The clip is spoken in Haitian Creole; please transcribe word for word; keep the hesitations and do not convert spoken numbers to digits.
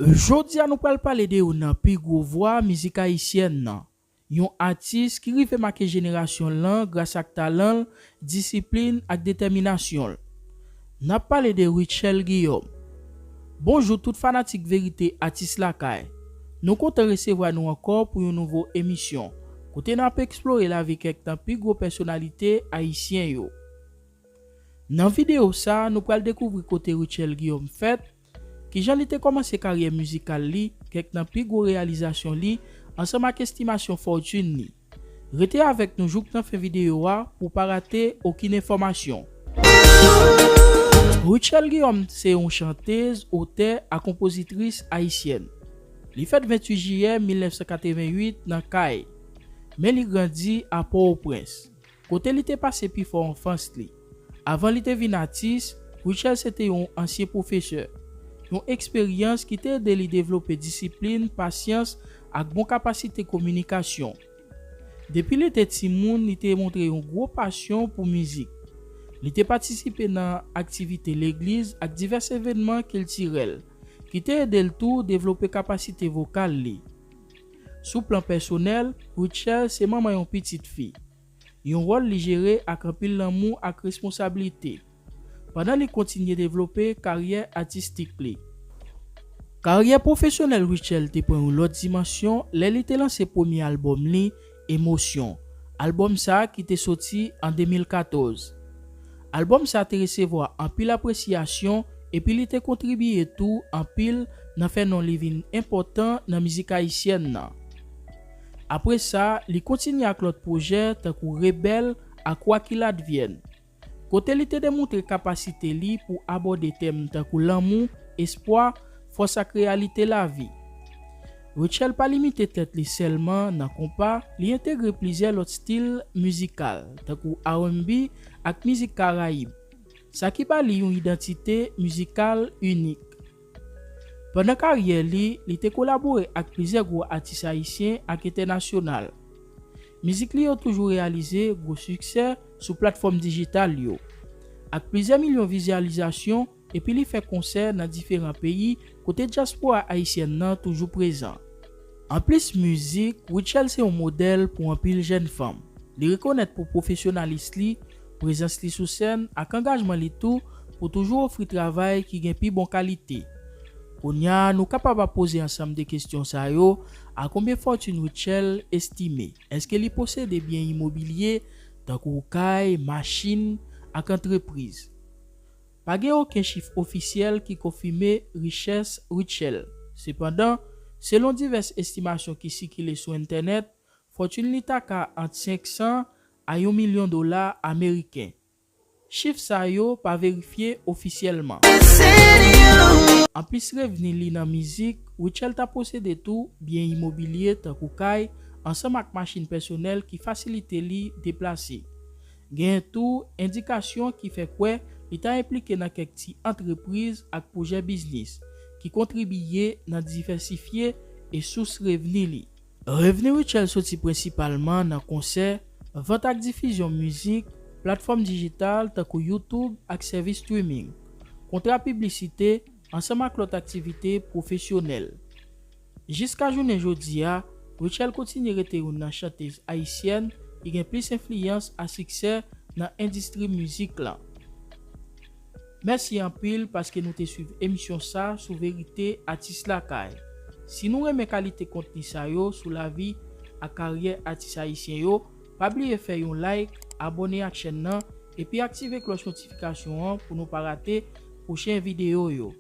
Jodi a nou pral pale de youn nan pi gwo vwa mizik ayisyèn nan. Yon atis ki rive make jenerasyon l lan gras ak talan l, disiplin ak detèminasyon l. N ap pale de Rutshelle Guillaume. Bonjou tout fanatik Verite Atis Lakay. Nou kontan resevwa nou ankò pou yon nouvo emisyon, kote n ap eksplore lavi kèk nan pi gwo pèsonalite ayisyen yo. Nan videyo sa, nou pral dekouvri kote Rutshelle Guillaume fèt, kijan li te kòmanse karyè mizikal li, kèk nan pi gwo reyalizasyon li, ansanm ak estimasyon fòtin li. Rete avèk nou jouk nan fen videyo a pou w pa rate okenn enfòmasyon. Rutshelle Guillaume se yon chantez, otè ak konpozitris ayisyèn. Li fèt venntuit jiyè mil nèf san katreventuit nan Kay, men li grandi a Pòtoprens, kote li te pase pifò anfans li. Avan li te vin atis, Rutshelle se te yon ansyen pwofesè, yon eksperyans ki te ede li devlope disiplin, pasyans, ak bon kapasite kominikasyon. Depi li te timoun, li te montre yon gwo pasyon pou mizik. Li te patisipe nan aktivite legliz ak divès evènman kiltirèl, ki te ede l tou devlope kapasite vokal li. Sou plan pèsonèl, Rutshelle se manman yon pitit fi, yon wòl li jere ak anpil lanmou ak responsablite, pandan li kontinye devlope karyè atistik li. Karyè pwofesyonèl Rutshelle te pran yon lòt dimansyon lè li te lanse premye albòm li, Emosyon. Albòm sa a ki te soti an de mil katòz. Albòm sa a te resevwa anpil apresyasyon epi li te kontribiye tou anpil nan fè non li vin enpòtan nan mizik ayisyèn nan. Apre sa, li kontinye ak lòt pwojè tankou Rebèl ak Quoi qu'il advienne, kote li te demontre kapasite li pou abòde tèm tankou lanmou, espwa, fòs ak reyalite lavi. Rutshelle pa limite tèt li sèlman nan konpa, li entegre plizyè lòt stil mizikal, tankou R and B ak mizik Karayib, sa ki ba li yon idantite mizikal inik. Pandan karyè li, li te kolabore ak plizyè gwo atis ayisyen ak entènasyonal. Mizik li yo toujou reyalize gwo siksè sou platfòm dijital yo, ak plizyè milyon vizyalizasyon, epi li fè konsè nan diferan peyi kote dyaspora ayisyèn nan toujou prezan. Anplis mizik, Rutshelle se yon modèl pou anpil jèn fanm. Li rekonèt pou pwofesyonalis li, prezans li sou sèn ak angajman li tou pou toujou ofri travay ki gen pi bon kalite. Kounye a, nou kapab ap poze ansanm de kesyon sa yo, a konbyen fòtin Rutshelle estime? Èske li posede byen imobilye, tankou kay, machin, ak antrepriz? Pa gen okenn chif ofisyèl ki konfime richès Rutshelle. Sepandan, selon divès estimasyon ki sikile sou entènèt, fòtin li ta ka ant senk san a yon milyon dola ameriken. Chif sa yo pa verifye ofisyèlman. Anplis revni li nan mizik, Rutshelle ta posede tou byen imobilye tankou kay, ansanm ak machin pèsonèl ki fasilite li deplase. Genyen tou endikasyon ki fè kwè li ta enplike nan kèk ti antrepriz ak pwojè biznis ki kontribiye nan divèsifye e sous revni li. Revni Rutshelle soti prensipalman nan konsè, vant ak difizyon mizik, platfòm dijital tankou YouTube ak sèvis streaming, kontra piblisite, ansanm ak lòt aktivite pwofesyonèl. Jiska jounen jodi a, Rutshelle kontinye rete youn nan chantez ayisyèn ki gen plis enfliyans a siksè nan endistri mizik lan. Mèsi anpil paske nou te swiv emisyon sa sou Verite Atis Lakay. Si nou renmen kalite kontni sa yo sou lavi ak karyè atis ayisyen yo, pa bliye fè yon like, abòne ak chèn nan, epi aktive klòch notifikasyon an pou nou pa rate pwochen videyo yo.